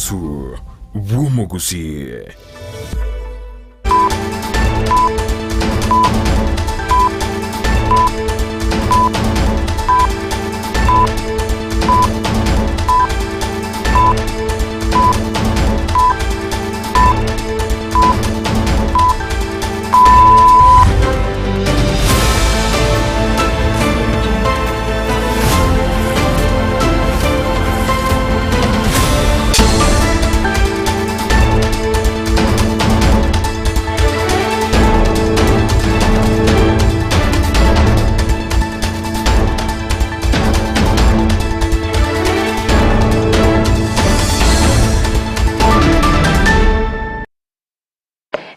Obwansu bw'omogusii.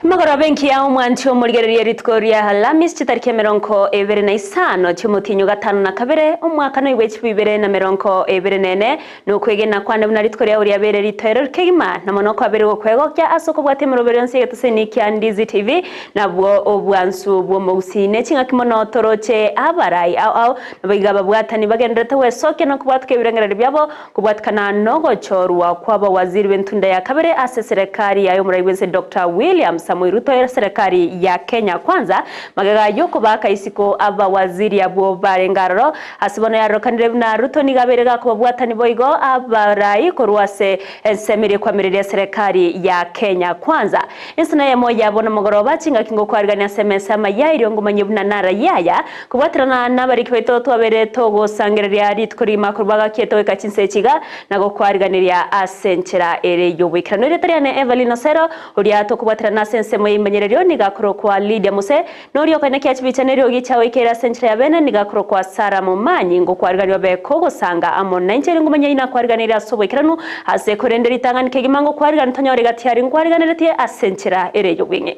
Magoroba enkiya omwanchi omorigereria rituko ria Alhamisi chitariki emerongo ebere na isano chi'omotienyi o gatano na kabere omwaka noigwe chifu ibere na merongo ebere na ene Nokwegena kwane buna rituko riao riabeire ritoereru kegima, na mono kwabeire gokwegokia ase okobwata emeroberi yonsi y'egetoseni kia Ndizi TV, nabwo obwansu bw'omogusii. Ne ching'aki mono toroche abarai ao ao nabo ababwatani bagendererete gwesokia na kobwatuka ebirengererio biabo kobwatikana nogochorwa kw'abawaziri b'entunda ya kabere ase eserekari yaye omorai bw'ense Doctor William Samoei Ruto eserekari ya Kenya Kwanza magega y'okobaaka isiko abawaziri abwo barenge aroro Ase bono yarokanire buna Ruto nigo abeire gakobabwatani boigo abarai korwa ase ensemo eria ekwamireria eserekari ya Kenya Kwanza. Ensemo eyemo yabo nomogoroba chingaki ngokwarigania ase emesa amaya erio ngomanye buna naraye aya kobwaterana nabariki baito twabeire togosangereria rituko rigima korwa bagakiete goika chinsa echi iga na gokwariganeria ase enchera ere y'oboikeranu. Erieta riane Evelyn Osero oria tokobwaterana ase ensemo y'eimenyererio nigo akorokwa Lydia Mose Noria okoenekia chibicha neriogi chiagoikeire ase enchera ya bene, nigo akorokwa Sara momanyi, ngokwariganio obe kogosanga amo nainche erio ngomanye inakwariganeire ase oboikeranu, ase korende ritang'ani kegima ngokwarigani tonyore gati aria nkwariganeretie ase enchera ere y'obweng'e.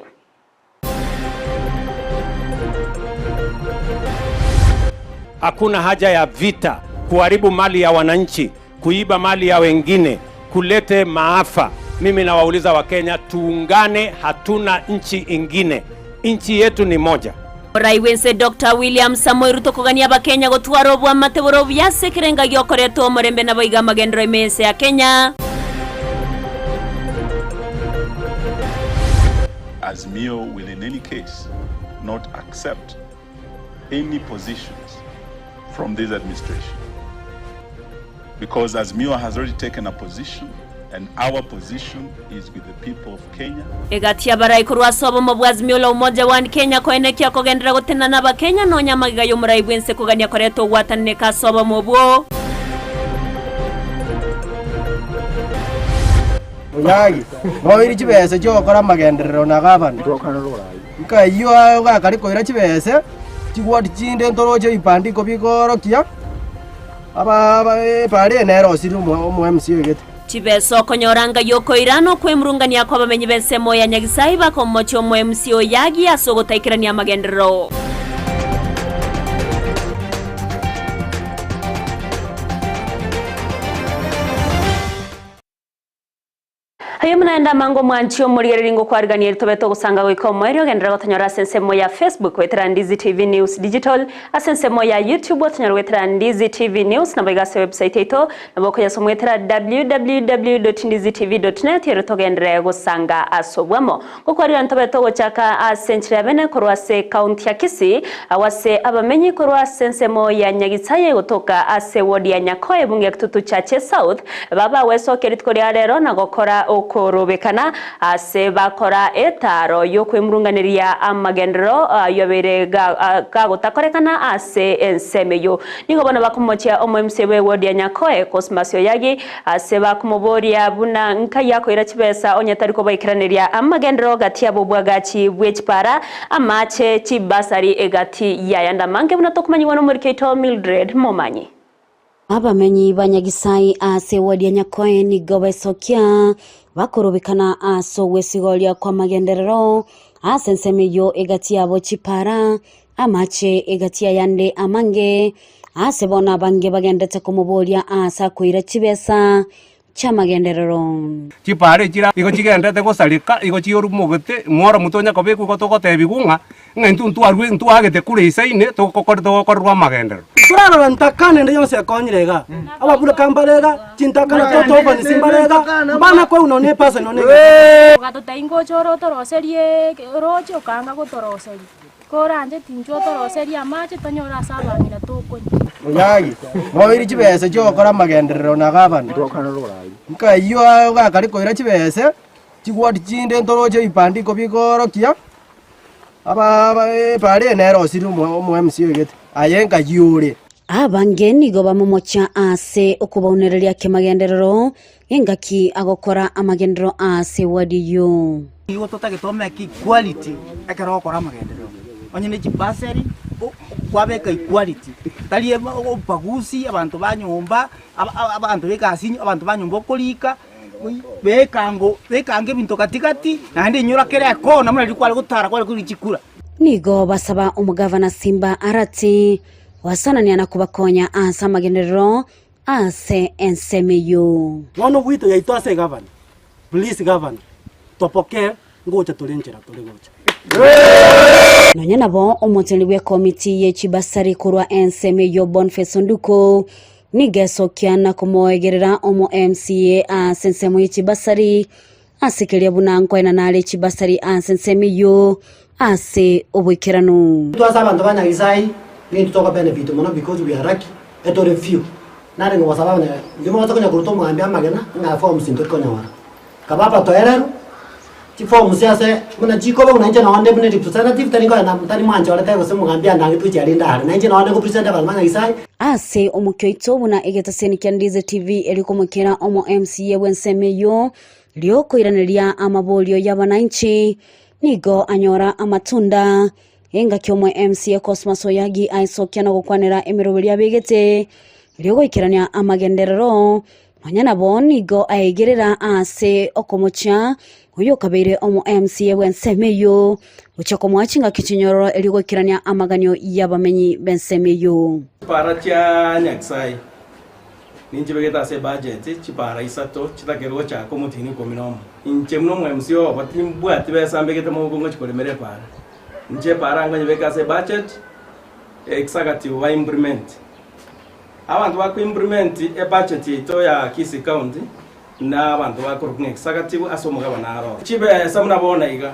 Hakuna haja ya vita, kuharibu mali ya wananchi, kuiba mali ya wengine, kulete maafa. Mimi nawauliza Wakenya, tuungane, hatuna nchi ingine, nchi yetu ni moja. Omorai bw'ense Doctor William Samoei Ruto kogania abakenya gotwara obwamate bore obuya ase ekerenga giokoretwa omorembe naboigo amagenderero ime y'ense ya Kenya. Azimio will in any case not accept any positions from this administration because Azimio has already taken a position and our position is with the people of Kenya. Egati y'abarai korwa ase obomo bwa Azimio la Umoja One Kenya koenekia kogenderera gotenena n'Abakenya nonya amagega y'omorai bw'ense kogania koreta ogwatananeka ase obomo obwo. Onyagi, noiri chibesa chi'ogokora amagenderero na gavana. Nkayio gakare koira chibese, chigwoti chinde ntoroche ebibandiko bikoorokia aba epara eye nerosirie omo MC oigete. Chibesa okonyora ngai okoira nokwemurungania kw'abamenyi b'ensemo ya Nyagisai bakomochia omo MC Oyagi ase ogotaikerania amagenderero. Aye buna ende amange omwanchi omorigereria ngokwarigania eri tobete ogosanga goika omoerio genderera gotonyora ase ensemo ya Facebook goetera Ndizi TV News Digital, ase ensemo ya YouTube otonyore goetera Ndizi TV News naboigo ase website yaito nabo okoyasoma goetera www.ndizitv.net ero togenderere gosanga ase obwamo. Ngokwarigania tobete ogochaka ase enchera ya bene korwa ase ecounty ya Kisii agwo ase abamenyi korwa ase ensemo ya Nyagisaye gotoka ase eward ya Nyakoe ebunge ya Kitutu Chache South babagwesokia rituko ria rero na gokora okorobekana ase bakora etaaro yokwemurunganeria amagenderero ayio abeire gagotakorekana ase ensemo eyio. Nigo bono bakomochia omo MCA bwe eward ya Nyakoe Cosmas Oyagi Ase bakomoboria buna nkai akoira chibesa onye tari kobaikeraneria amagenderero gati yabo obwagachi bwe chipara, amache, chibasari egati y'ayande amange buna tokomanyigwa nomoriki oito Mildred Momanyi. Abamenyi ba Nyagisai ase ewodi ya Nyakoe nigo besokia bakorobekana ase ogwesigoria kw'amagenderero ase ensemo eyio egati yabo chipara, amache egati y'ayande amange, Aase bono abange bagendete komoboria aase akoira chibesa chi'amagenderero. Chipara echire igo chigenderete gosareka, igo chiorumogete, mworo motonya kobekwa igo togotebigwa ng'a, ng'a intwe ntwarue ntwagete kure isaine togokore togokorerwa amagenderero. Torarora ntakana ende yonsi ekonyire iga, ababureka mbare iga, chintakana totobani mbare iga, mbana koigwa nonya epasani nonya egento. Ogatotebia ngocha ore otoroserie oroche, okaanga gotoroseria. Koranche tinchwo otoroserie amache tonyore ase abang'ina tokonywa. Onyagi, noiri chibesa chi'ogokora amagenderero na gavana. Nkayio gakare koira chibesa, chigwoti chinde ntoroche ebibandiko bikoorokia ebara eye nere osiri omo MC oigete, aye nkayio ore. Abange nigo bamomocha ase okobaunereria kemagenderero engaki agokora amagenderero ase ewadi eyio. Nigo totagete omeke equality ekero ogokora amagenderero. Onye ne chibasari, kwabeka equality, tari obobagusi abanto ba nyomba, abanto ba egasi, abanto ba nyomba okorika. Beka ango ebinto gati-gati, naende inyora kera ekona buna riria kware gotara kware korigia chikura. Nigo basaba omogavana Simba Arati goasanania na kobakonya ase amagenderero ase ensemo eyio. Bono gwito yaito ase egavana, please gavana, topokee ngocha tore nchera tore gocha. Nonya nabo omoteneneri bw'ekomiti ye chibasari korwa ensemo eyio Boniface Onduko Nigo esokia na komoegerera omo MCA ase ensemo ye chibasari, ase keria buna nkoenana are chibasari ase ensemo eyio ase oboikeranu. Intwe ase abanto ba Nyasae nintwe togo benefit mono because we are lucky etore few. Narenge gosaba abanya inche mogocha konya koruta omogambi amagena ng'a forms ntori konyora. Kaba abatoereru, chiforms ase buna chikoba buna inche nonye buna representative tari nkoenda tari mwanchorete gose omogambi andangete gochia rinde are, na inche nonye ngo present abanto ba Nyasae. Ase omokia oito buna egetaseni kia Ndize TV erio komokera omo MCA bw'ensemo eyio riokoiraneria amaborio y'abananchi nigo anyora amatunda engaki omo MCA Cosmas Oyagi aesokia na gokwanera emeroberio abegete erio goikerania amagenderero Nonya nabo nigo aegerera ase okomochia oyokabeire omo MCA bw'ensemo eyio, gochia komoa chingaki chinyororo erio goikerania amaganio y'abamenyi b'ensemo eyio. Chipara chia Nyasae ninchibegete ase ebudget chipara isato chitakerwe gochaka omotienyi ikomi na omo. Inche buna omo MCA obo timbwati besa mbegete moboko ngochia koremera epara. Inche epara nkonyebeka ase ebudget, executive ba implement. Abanto ba ko-implement ebudget yaito ya Kisii County na abanto bakorokwa ng'a executive ase omogabana aroro. Chibesa buna bono iga,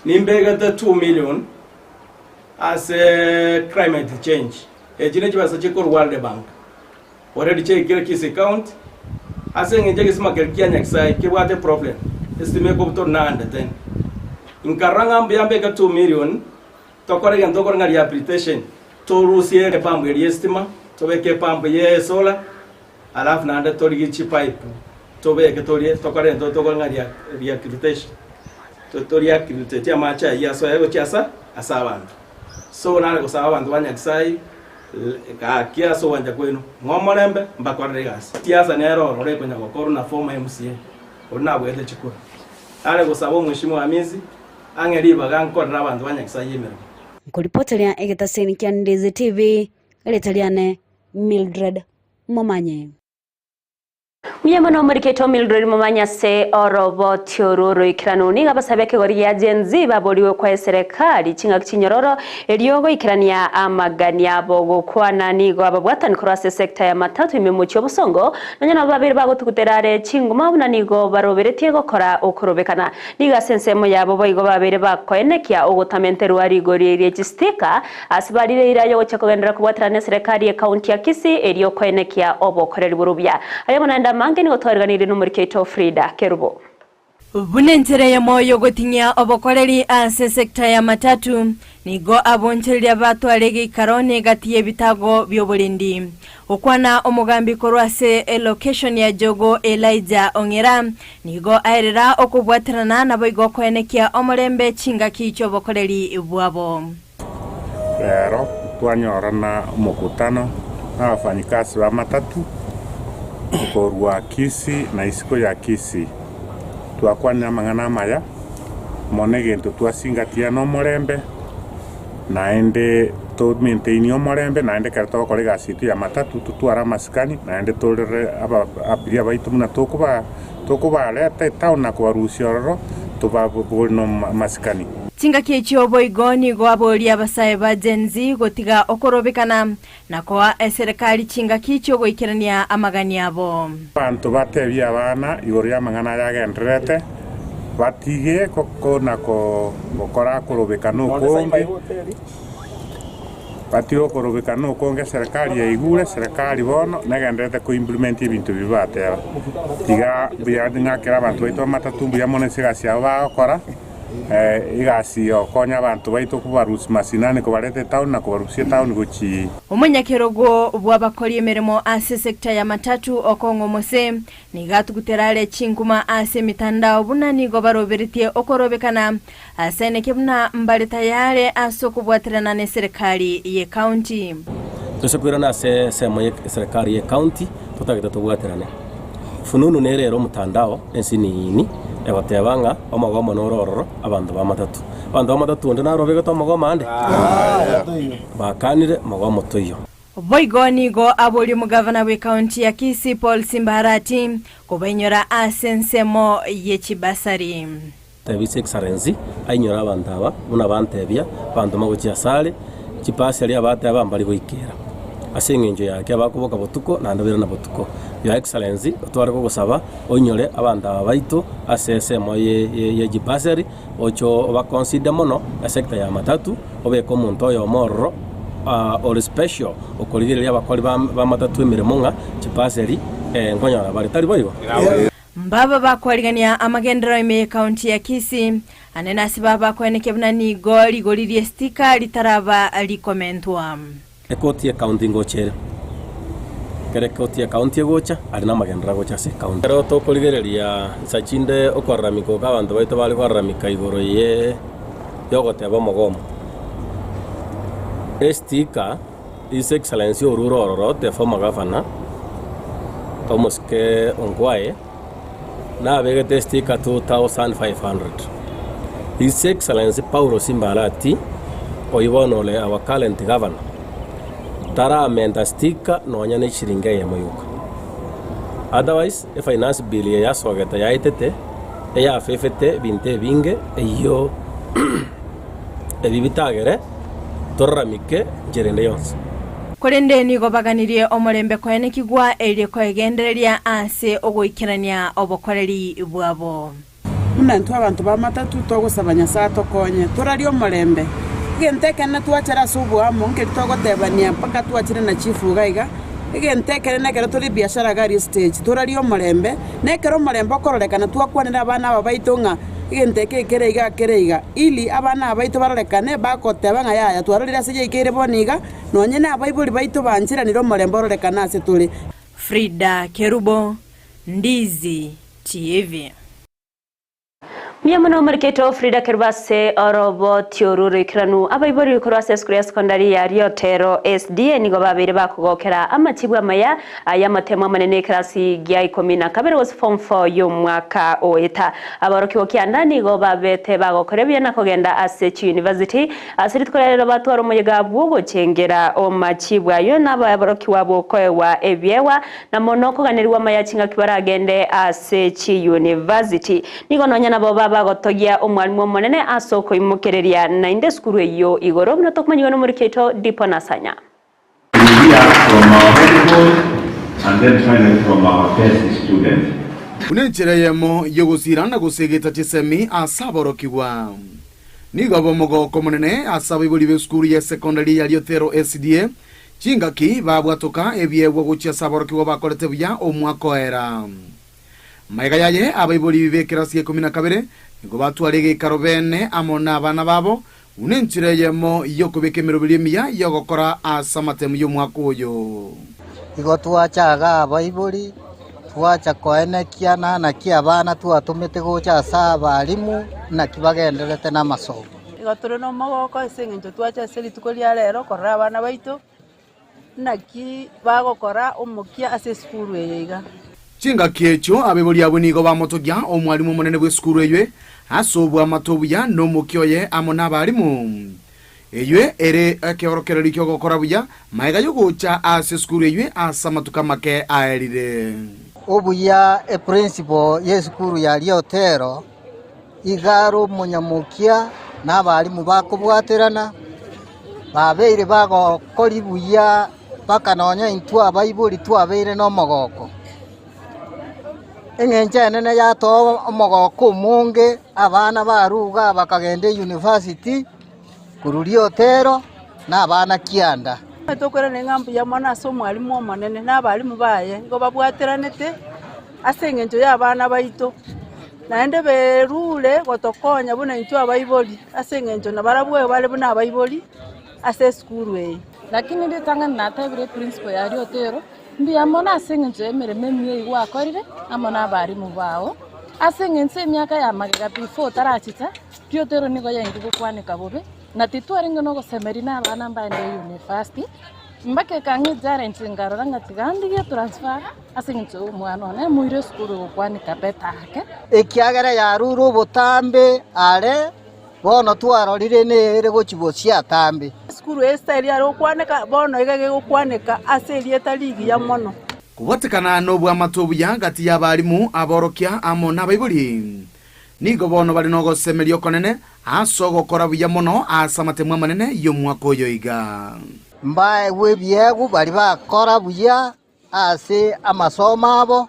nimbegete 2 million ase climate change, echi ne chibesa chikorwa World Bank, already chiaikire Kisii County, ase eng'encho egesima keria kia Nyakisae kebwate problem, estima ekobutorwa nande tena. Nkarora ng'a mbuya mbeke 2 million, Tokore egento tokore ng'a rehabilitation, torusie epump eria y'esitima, tobeke epump ye solar, alafu naende torigie chipipe tobeke torie tokore egento tokore ng'a rehabilitation, to rehabilitate amache ayio asoe gochia asa ase abanto. So nare gosaba abanto ba Nyasaye gaki ase ogwancha kwaino, ng'a omorembe mbakorere egasi. Siasa nere ororo ekonya gokorwa na former MCA, oria nabwate chikura. Nare gosaba omweshimiwa Hamisi, Ang'e ribaga nkorere abanto ba Nyasae emeremo. Nkoripoteria egetaseni kia Ndizi TV, erieta riane Mildred Momanye. Mbuya mono omorikete Mildred Momanye ase oroboti oru oroikeranu. Nigo abasabe ekegori gia Gen Z baborigwe kwa eserekari ching'aki chinyororo erio goikerania amagani abo gokwana nigo ababwatani korwa ase esecta ya matatu ime mochie obosongo nonya nabo babere bagotugutera are chinguma buna nigo baroberetie gokora okorobekana. Nigo ase ensemo yabo boigo babeire bakoenekia ogotamenterwa rigori rie chistika ase barire eira y'ogochia kogenderera kobwaterana neserekari y'ecounty ya Kisii erio koenekia obokoreri borobia. Ayamo naende amange nigo twariganirie nomoriki oito Frida Kerubo. Buna enchera eyemo y'ogoting'ia obokoreri ase esecta ya matatu, nigo abonchoreria batware egeikaro negati y'ebitago bi'oborendi. Gokwana omogambi korwa ase elocation ya Jogoo Elijah Ong'era, Nigo aerera okobwaterana naboigo koenekia omorembe chingaki chi'obokoreri bwabo. Rero twanyorana omokutano nabafanyikazi ba matatu korwa Kisii na isiko ya Kisii. Twakwanire amang'ana amaya mono egento twasingatia nomorembe naende to maintain omorembe naende ekero togokora egasi yaito ya matatu totware amasikani naende torere aba abiria baito buna tokoba tokobareta etown na kobarusia ororo tobabori na amasikani. Chingaki echio boigo nigo aboria abasae ba Gen Z gotiga okorobekana na koa eserekari chingaki chi'ogoikerania amagani abo. Abanto batebie abana igoro y'amang'ana aya agendererete, batige na gokora okorobekana okonge, batige okorobekana okonge eserekari yaigure, eserekari bono negendererete ko implement ebinto ebi bateba. Tiga mbuya ng'akere abanto baito b'amatatu mbuya mono ase egasi yabo bagokora. Egasi y'ogokonya abanto baito kobarusia masinani kobareta etaoni na kobarusia etaoni gochia. Omonyakerogo bw'abakori emeremo ase esekta ya matatu okong'a omose, nigo atugutera are chinkuma ase emitandao buna nigo baroberetie okorobekana asaeneke buna mbare tayare ase okobwaterana neserekari y'ecounty. Tose koirana ase ensemo ye eserekari y'ecounty totagete tobwaterane. Fununu nere ere omotandao ensinini egoteba ng'a omogomo nore ororo abanto b'amatatu. Abanto b'amatatu onde naro obegete omogomo ande? Bakanire mogomo toiyo. Boigo nigo aborie omogavana bw'ecounty ya Kisii Paul Simba Arati kobainyora ase ensemo ye chibasari. Tebia His Excellency ainyore abanto aba buna bantebia, abanto magochia asare, chipasi aria abateba mbari goikera. Ase eng'encho yake abakoboka botuko naende bairana botuko. Your Excellency otware gogosaba oinyore abanto aba baito ase esemo ye chibasari oche obaconsider mono esector ya matatu obeke omonto oyomo ororo ore special okorigereria abakori ba matatu emeremo ng'a chibasari nkonyora bare tari boigo? Mbaba bakwarigania amagenderero ime y'ecounty ya Kisii, ande nase baba bakoenekia buna nigo rigori ri'estika ritaraba rikomentwa. Ekoti y'ecounty ngocha ere. Ekero ekoti y'ecounty egocha, aria namagenderero agocha ase ecounty. Ekero tokorigereria nsa chinde okoraramika oko abanto baito bare koraramika igoro ye yogoteba omogomo. Estika. His Excellency orure ororo the former governor omosike Ongwae nabegete sticker 2500. His Excellency Paulo Simba Arati oyio bono ore our current governor taramenta sticker nonya ne chiringi eyemo yoka. Otherwise efinance bill eye yasogete yaetete eyafefete ebinto ebinge eyio ebi bitagere toraramike nchera ende yonsi. Korende nigo baganirie omorembe koenekigwa erio koegendereria ase ogoikerania obokoreri bwabo. Buna intwe abanto b'amatatu togosaba Nyasae atokonye, torarie omorembe. Egento ekenene twachere ase oboamo nkeri togotebania mpaka twachire na chief iga iga, egento ekenene ekero tore ebiashara iga aria estage, torarie omorembe, na ekero omorembe okororekana twakwanera abana aba baito ng'a egento eke ekere iga kere iga, ili abana aba baito barorekane bagoteba ng'a yaya twarorire ase yaikeire bono iga, nonye na abaibori baito bancheranire omorembe ororekane ase tore. Frida Kerubo, Ndizi TV. Mbuya mono omorikito Frida Kerubo ase oroboti oru roikeranu. Abaibori korwa ase esukuru ya sekondari ya Riotero SDA nigo babeire bakogokera amachibu amaya ay'amatemo amanene ekerasi gia ikomi na kabere gose form four y'omwaka oeta. Aborokigwa kianda nigo babete bagokora buya na kogenda ase chiuniversity ase rituko ria rero batwara omoyega bw'ogochengera amachibu ayio na aborokigwa bokoegwa ebiegwa Na mono koganerigwa amaya chingaki baragende ase chiyunivasiti. Nigo nonya nabo babagotogia Omwalimu Omonene ase okoimokereria naende esukuru eyio igoro, buna tokomanyigwa nomoriki oito Dipo Nasanya. We hear from our head boy and then finally from our first student. Buna enchera eyemo y'ogosiira na gosegeta chisemi ase aborokigwa. Nigo abe omogoko omonene ase abaibori b'esukuru y'esekondari ya Riothero SDA Chingaki babwatoka ebiegwa gochia ase aborokigwa bakorete buya omwaka oera. Magega yaye abaibori b'ekerasi gia ikomi na kabere nigo batwara egeikaro bene amo nabana babo, buna enchera eyemo y'okobeka emeroberio emiya y'ogokora ase amatemu y'omwaka oyo. Igo twacha iga abaibori, twacha koenekia naki abana twatomete gocha ase abalimu, naki bagendererete namasomo. Igo tore nomogooko ase engencho twacha ase rituko ria rero korora abana baito naki bagokora omokia ase esukuru eye iga. Chingaki echio abaibori abwo nigo bamotogia omwalimu omonene bw'esukuru eywe ase oboamate obuya na omokia oye amo nabarimu. Eywe ere ekeorokererio ki'ogokora buya magega y'ogocha ase esukuru eywe ase amatuko amake aerire. Obuya eprinciple y'esukuru ya Riotero Iga are omonyamokia. na abalimu bakobwaterana, babeire bagokori buya mpaka nonya intwe abaibori twabeire na omogoko. Eng'encho enene yatoa omogoko omonge, abana baruga bakagenda eyunivasiti, korwa riotero na abana kianda. Tokoirana ng'a mbuya mono ase omwalimu omonene na abalimu baye, nigo babwateranete ase eng'encho y'abana baito, naende berure gotokonya buna intwe abaibori ase eng'encho nabarabwo bare buna abaibori ase esukuru eye. Lakini ritang'ani natebire eprinciple ya riotero, mbuya mono ase eng'encho y'emeremo emiya eyio gwakorire amo na abalimu bao, ase eng'encho emiaka ya magega before otarachicha, riotero nigo yaenge gokwaneka bobe, na titwarenge nogosemeria na abana mbaende university, mpaka ekang'a echallenge nkarora ng'a tiga ndigie transfer ase eng'encho ya omwana one moire esukuru gokwaneka better ake. Ekiagera yarure obotambe are, bono twarorire nere gochia bosia atambe. Esukuru eye style yare gokwaneka, bono iga gegokwaneka ase erieta rigiya mono. Kobwatekana nobwamato obuya gati y'abalimu, aborokia, amo nabaibori, nigo bono bare nogosemeria okonene ase ogokora buya mono ase amatemo amanene y'omwaka oyo iga. Mbaegwe ebiegwa baria bakora buya ase amasomo abo,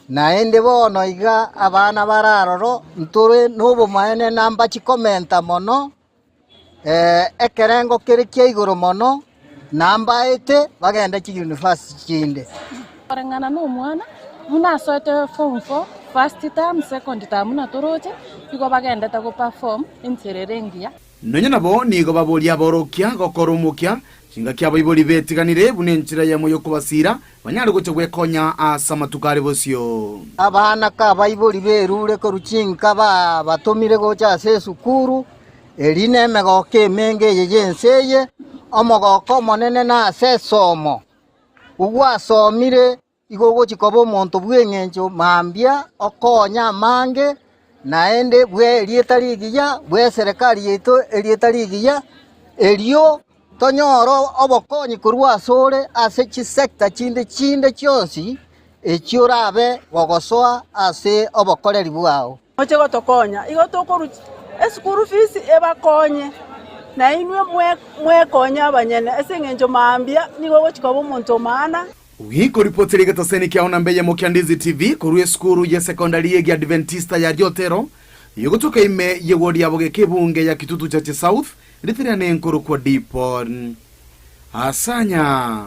naende bono iga abana bare aroro ntore nobomaene na mbachi komenta mono, ekerengo kere kia igoro mono, na mbaete bagende chiuniversity chinde. Koreng'ana nomwana, buna asoete form four, first term, second term buna toroche, igo bagendete go perform enchera ere engiya. Nonya nabo nigo baboria aborokia gokora omokia, chingaki abaibori betiganire buna enchera eyemo y'okobasiira, banyare gocha gwekonya ase amatuko are bosio. Abana k'abaibori berure korwa chinka babatomire gocha ase esukuru, eri nemegoko emenge eye y'ense eye, omogoko omonene nase esomo. Ogwasomire Igo ogochia koba omonto bw'engencho mambia, okonye amange, naende bwe erieta rigiya, bw'eserekari yaito erieta rigiya, erio tonyore obokonyi korwa asore ase chisector chinde chinde chionsi echio orabe gogosoa ase obokoreri bwao. Moche gotokonya, igo tokorwa esukuru fees ebakonye, na inwe mwekonye abanyene, ase eng'encho mambia nigo ogochia koba omonto o maana. Gikoripotera egetaseni kiao namba eyemo kia Ndizi TV korwa esukuru ye sekondari ye Giadventista ya Riotero yogotoka ime ye ward ya Bogeka ebunge ya Kitutu Chache South ritiria nenkorokwa Dipon Asanya.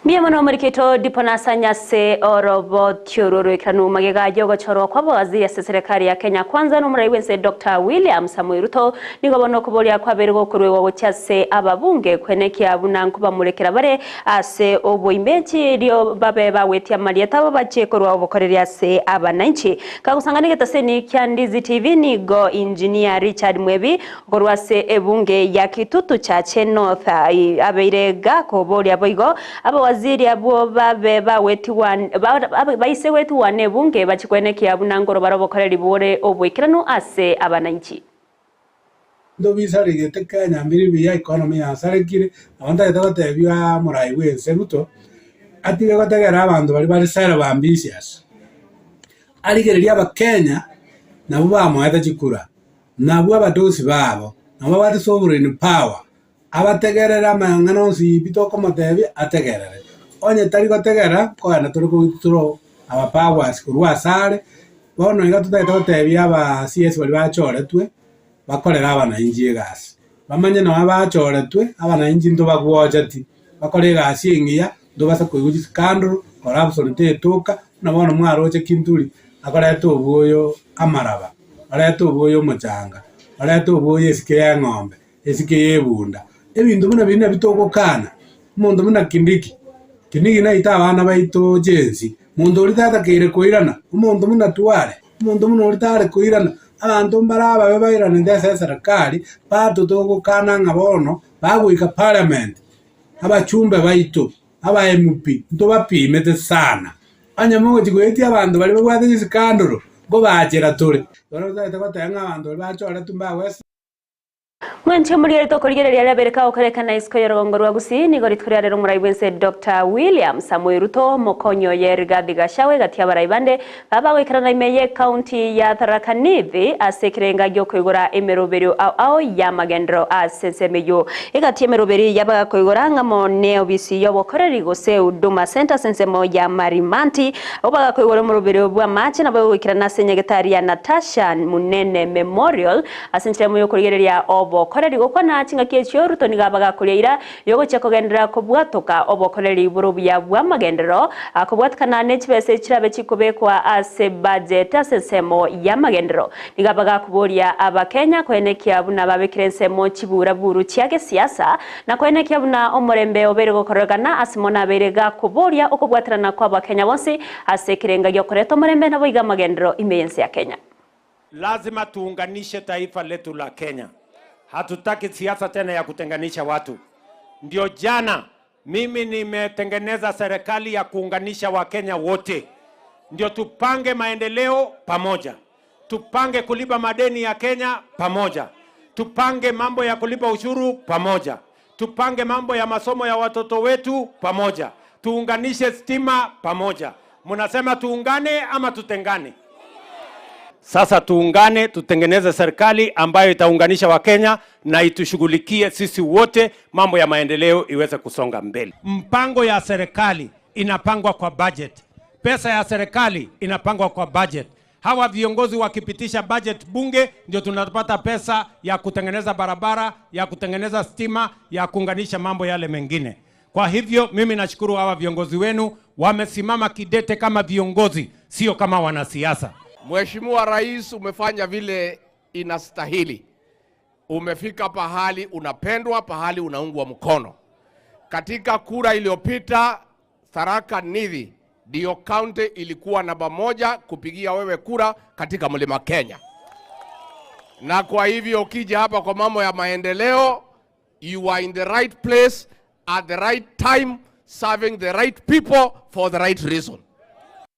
Mbuya mono omorikito Dipon Asanya ase oroboti orwo rw'ekeranu magega y'ogochorwa kwa abawaziri ase eserekari ya Kenya Kwanza n'omorai bw'ense Doctor William Samoei Ruto Nigo bono okoboria kwabeire gokoruegwa gochia ase ababunge kwenekia buna nkobamurekera bare ase oboimechi, erio babe bagwetia amarieta abo bachie korwa obokoreri ase abananchi. Kagosangana egetaseni kia Ndizi TV nigo Engineer Richard Mwebi okorwa ase ebunge ya Kitutu Chache North abeire gakoboria boigo abawaziri abwo babe bagwetigwa baise gwetigwa nebunge bachie kwenekia buna nkorobara obokoreri bore oboikeranu ase abananchi. Ebinto bisaregete Kenya mbiri buya, economy yasarekire, nabo ntagete gotebia omorai bwa ense Ruto, atige gotegerera abanto baria bare self ambitious, arigererie abakenya nabwo bamoete chikura, nabwo abadosi babo, nabwo babwate sovereign power, abategerere amang'ana onsi pi tokomotebia ategerere. Onye tari gotegerera, nkogenda tore ko withdraw our powers korwa asare, bono iga totagete gotebia aba CS baria bachoretwe, bakorere abananchi egasi. Bamanye nonye bachoretwe, abananchi ntobagwocheti, bakore egasi engiya, ntobase koigwa chiscandal, corruption tetoka, buna bono mwaroche Kinturi, akoreta obwoyo amaraba, orete obwoyo omochanga, orete obwoyo esike ya eng'ombe. esike y'ebunda. Ebinto buna biria nabio togokana, omonto buna Kindiki, Kindiki naite abana baito chensi, monto oria tatakeire koirana, omonto buna Tware, omonto buna oria tare koirana, abanto mbare ababe bairanete ase eserekari, bado togokana ng'a bono bagoika parliament, abachumbe baito, aba MP, ntobapimete sana. Onye mogochia goetia abanto baria babwate chisikandoro, nkobachera tore. Bono totagete goteba ng'a abanto baria bachoretwe mbagwesi. Mwanche omorigereria tokorigereria riabere kagokorekana isiko y'orogongo rwa Gusii, nigo rituko ria rero omorai bw'ense Doctor William Samoei Ruto, omokonyi oye Rigathi Gachagua egati y'abarai bande baba bagoikerana ime y'ecounty ya Tharaka Nithi ase ekerenga gi'okoigora emeroberio ao ao y'amagenderero ase ensemo eyio. Egati y'emeroberio eyio bagakoigora ng'amo neobisi y'obokoreri gose Huduma Centre ase ensemo ya Marimanti, Abwo bagakoigora omoroberio bw'amache nabo goikerana ase enyagetari ya Natasha Munene Memorial Ase enchera eyemo y'okorigereria obokoreri gokwana chingaki echio, Ruto nigo abagakoria eira y'ogochia kogenderera kobwatoka obokoreri bore obuya bw'amagenderero, kobwatikana ne chibesa echirabe chikobekwa ase budget ase ensemo y'amagenderero. Nigo abagakoboria Abakenya koenekia buna babekire ensemo chiburaburu chia gesiasa na koenekia buna omorembe obeire gokorekana ase mono abeire gakoboria okobwaterana kw'Abakenya bonsi ase ekerenga gi'okoreta omorembe naboigo amagenderero ime y'ense ya Kenya. Lazima tuunganishe taifa letu la Kenya. Hatutaki siasa tena ya kutenganisha watu. Ndio jana mimi nimetengeneza serikali ya kuunganisha Wakenya wote, ndio tupange maendeleo pamoja, tupange kulipa madeni ya Kenya pamoja, tupange mambo ya kulipa ushuru pamoja, tupange mambo ya masomo ya watoto wetu pamoja, tuunganishe stima pamoja. Mnasema tuungane ama tutengane? Sasa tuungane, tutengeneze serikali ambayo itaunganisha Wakenya na itushughulikie sisi wote, mambo ya maendeleo iweze kusonga mbele. Mpango ya serikali inapangwa kwa budget, pesa ya serikali inapangwa kwa budget. Hawa viongozi wakipitisha budget bunge, ndio tunapata pesa ya kutengeneza barabara, ya kutengeneza stima, ya kuunganisha mambo yale mengine. Kwa hivyo mimi nashukuru hawa viongozi wenu wamesimama kidete kama viongozi, sio kama wanasiasa. Mheshimiwa Rais, umefanya vile inastahili. Umefika pahali unapendwa, pahali unaungwa mkono. Katika kura iliyopita Tharaka Nithi ndiyo kaunti ilikuwa namba moja kupigia wewe kura katika Mlima Kenya, na kwa hivyo ukija hapa kwa mambo ya maendeleo, you are in the right place at the right time serving the right people for the right reason.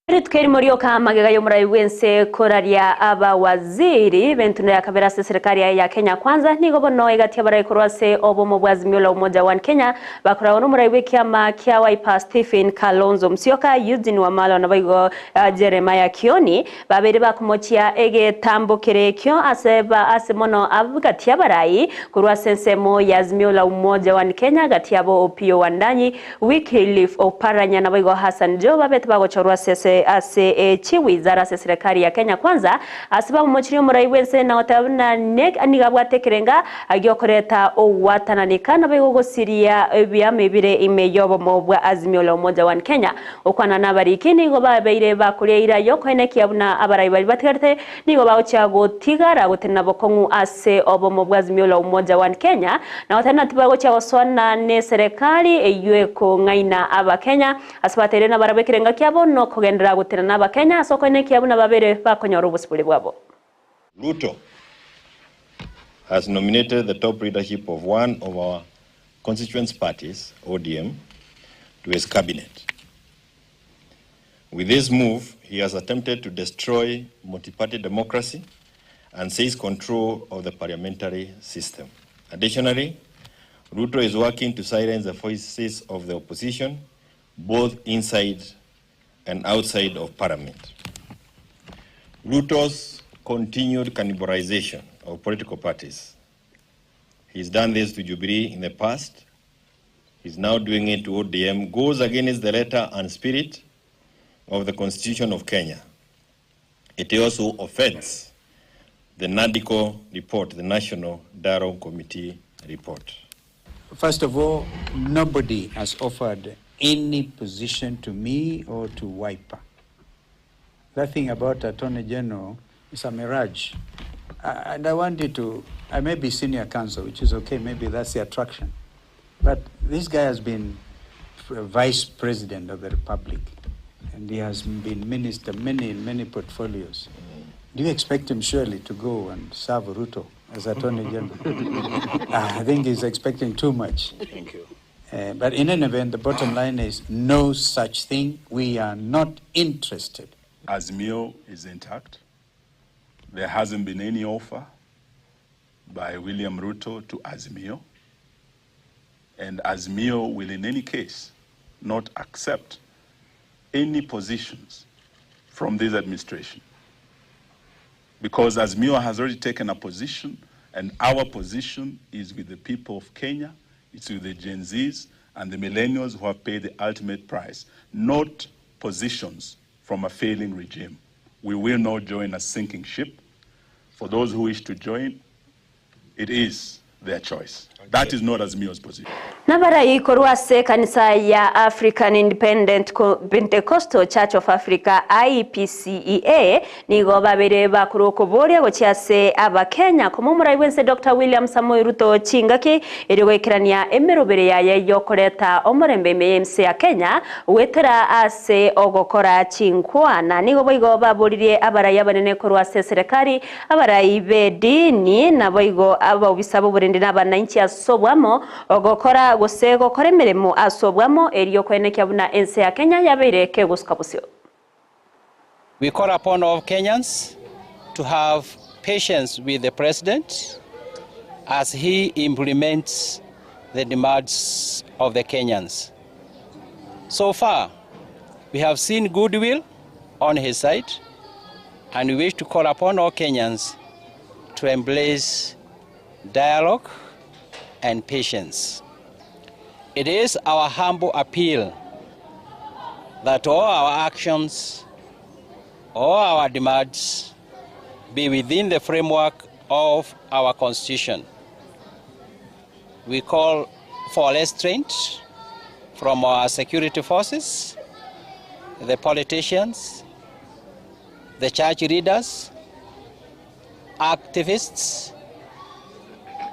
Rituko erimo rioka magega y'omorai bw'ense koraria abawaziri b'entuno ya kabere ase eserekari yaye ya Kenya Kwanza nigo bono egati abarai korwa ase obomo bwa Azimio la Umoja One Kenya bakoragwa n'omorai bw'ekiama kia Wiper Stephen Kalonzo Musyoka, Eugene Wamalwa naboigo Jeremiah Kioni babeire bakomochia egetambo kere ekio ase ase mono gati y'abarai korwa ase ensemo ya Azimio la Umoja One Kenya gati yabo Opiyo Wandanyi Wycliffe Oparanya naboigo Hassan Joho babete bagochorwa ase ase chiwizara ase eserekari ya Kenya Kwanza ase bamomochirie omorai bw'ense na goteba buna nigo abwate ekerenga giokoreta ogwatananika naboigo gosiria ebiama ebire ime y'obomo bwa Azimio la Umoja One Kenya. Gokwana nabariki nigo babeire bakoria eira y'okoenekia buna abarai baria batigarete nigo bagochia gotigara gotenena bokong'u ase obomo bwa Azimio la Umoja One Kenya na goteba ng'a tibagochia gosoana neserekari eyio ekong'aina Abakenya ase bateire nabarabwo ekerenga kiabo nokogenderera gotenena n'Abakenya ase okoenekia buna babere bakonyora obosibore bwabo. Ruto has nominated the top leadership of one of our constituents parties, ODM, to his cabinet. With this move, he has attempted to destroy multi-party democracy and seize control of the parliamentary system. Additionally, Ruto is working to silence the voices of the opposition, both inside and outside of parliament. Ruto's continued cannibalization of political parties. He's done this to Jubilee in the past. He's now doing it to ODM, goes against the letter and spirit of the Constitution of Kenya. It also offends the NADCO report, the National Dialogue Committee report. First of all, nobody has offered any position to me or to Wiper. That thing about Attorney General is a mirage. And I want you to, I may be senior counsel, which is okay, maybe that's the attraction. But this guy has been vice president of the republic, and he has been minister many, many portfolios. Do you expect him surely to go and serve Ruto as Attorney General? I think he's expecting too much. Thank you. But in any event, the bottom line is no such thing. We are not interested. Azimio is intact. There hasn't been any offer. by William Ruto to Azimio. And Azimio will, in any case, not accept any positions from this administration. Because Azimio has already taken a position, and our position is with the people of Kenya, it's with the Gen Zs and the millennials who have paid the ultimate price, not positions from a failing regime. We will not join a sinking ship. For those who wish to join, it is their choice. That is not Azimio's position. Nabarai korwa ase ekanisa ya African Independent Pentecostal Church of Africa, IPCEA, nigo babere bakorwa okoboria gochia ase Abakenya koma omorai bwense Doctor William Samoei Ruto chingaki erio goikerania emerobere yaye yokoreta omorembe ime y'ense ya Kenya goetera ase ogokora chinkwana. Nigo boigo baboririe abarai abanene korwa ase eserekari Abarai b'edini naboigo abaobisa b'oborendi na abanainchi ase oboamo, ogokora gose gokora emeremo ase oboamo, erio koenekia buna ense ya Kenya yabeire kegosuka bosio. We call upon all Kenyans to have patience with the President as he implements the demands of the Kenyans. So far, we have seen goodwill on his side and we wish to call upon all Kenyans to embrace dialogue and patience. It is our humble appeal that all our actions, all our demands be within the framework of our constitution. We call for restraint from our security forces, the politicians, the church leaders, activists,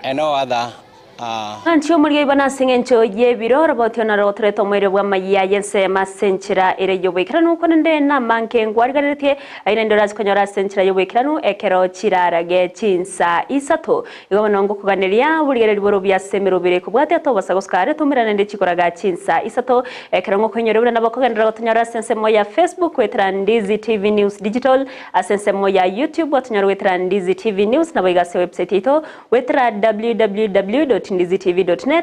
and all other Ng'anchie omorigia oibana ase engencho y'ebiro, oroboti naro rotorete omoerio bw'amayia y'ensemo ase enchera ere y'oboikeranu, korende namange ngwariganeretie, aye naende orache konyora ase enchera y'oboikeranu ekero chirarage chinsa isato. Igo bono ngokoganeria oborigereria bore obuya ase emerobere ekobwatia tobosa gosuka are tomerane naende chikoraga chinsa isato ekero ngokoinyora buna nabo okogenderera gotonyora ase ensemo ya Facebook goetera Ndizi TV News Digital ase ensemo ya YouTube gotonyora goetera Ndizi TV News naboigo ase website yaito goetera www.ndizitv.net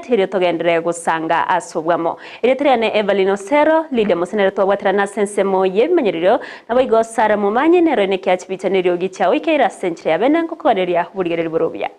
erio togenderere gosanga ase obwamo. Erieta riane Evelyn Osero, Lydia Mose nere twabwaterana ase ensemo y'ebimanyererio Naboigo Sara momanyi nero nekia chibicha neriogi chiao ikeire ase enchera ya bene ngokoganeria oborigereria bore obuya.